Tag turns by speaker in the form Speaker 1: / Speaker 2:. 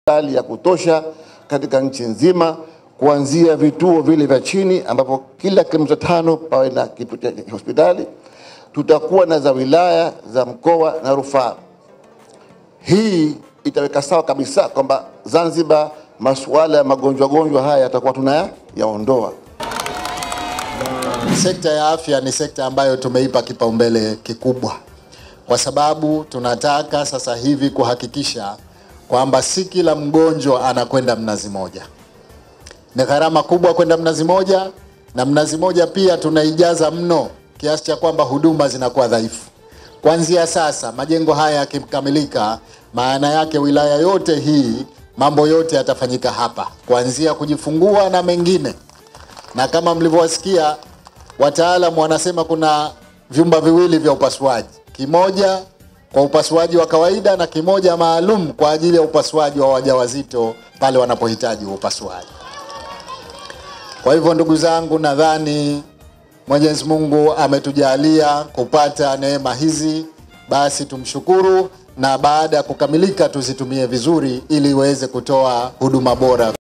Speaker 1: Hospitali ya kutosha katika nchi nzima, kuanzia vituo vile vya chini ambapo kila kilomita 5 pawe na kituo cha hospitali. Tutakuwa na za wilaya, za mkoa na rufaa. Hii itaweka sawa kabisa kwamba Zanzibar masuala ya magonjwa gonjwa haya yatakuwa tunayaondoa.
Speaker 2: Sekta ya afya ni sekta ambayo tumeipa kipaumbele kikubwa, kwa sababu tunataka sasa hivi kuhakikisha kwamba si kila mgonjwa anakwenda Mnazi Moja. Ni gharama kubwa kwenda Mnazi Moja, na Mnazi Moja pia tunaijaza mno kiasi cha kwamba huduma zinakuwa dhaifu. Kuanzia sasa majengo haya yakikamilika, maana yake wilaya yote hii mambo yote yatafanyika hapa, kuanzia kujifungua na mengine. Na kama mlivyowasikia wataalamu wanasema kuna vyumba viwili vya upasuaji, kimoja kwa upasuaji wa kawaida na kimoja maalum kwa ajili ya upasuaji wa wajawazito pale wanapohitaji upasuaji. Kwa hivyo ndugu zangu, nadhani Mwenyezi Mungu ametujalia kupata neema hizi, basi tumshukuru, na baada ya kukamilika tuzitumie vizuri ili iweze kutoa huduma bora.